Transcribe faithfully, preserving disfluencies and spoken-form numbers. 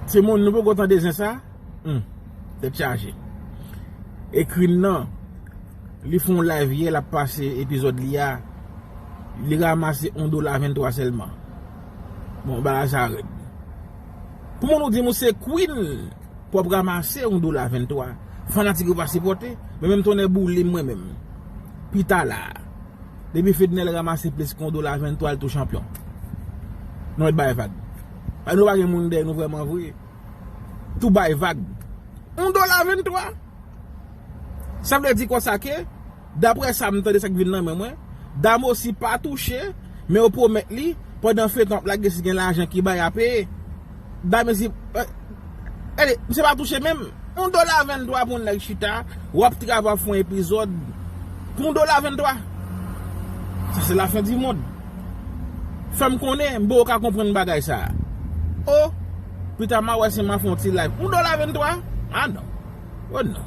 Timoun, nou poko tande zen sa? Hmm. Tèt chaje. Ekrin nan, li fè yon live yè, l ap pase epizòd li a. Li ranmase yon dola venntwa sèlman. Bon, bagay sa rèd. Pou moun ou di m ou se Queen, pou w ap ranmase yon dola venntwa. Fanatik yo pa sipòte, men menm tonnè boule m mwen menm. Pita la. Depi Fednel ranmase plis ke yon dola venntwa, l tou chanpyon. Nou mèt bay vag. Ay, nou pa gen moun dèyè nou vrèman vre. Tou bay vag. Yon dola venntwa. Sa vle di konsa ke, daprè sa m tande, sa k vin nan men mwen, Damosi pa touche, men yo pwomèt li, pandan feyton ap lage, si gen lajan ki bay a peye. Damosi, eh, gade, misye pa touche menm. Yon dola venntwa pou yon nèg chita, w ap travay, w ap fè yon epizòd pou yon dola venntwa. Sa se lafen di mond. Fè m konnen, m poko ka konprann bagay sa. O, pita m a wè si m a fè yon ti live. Yon dola venntwa? A non. O non.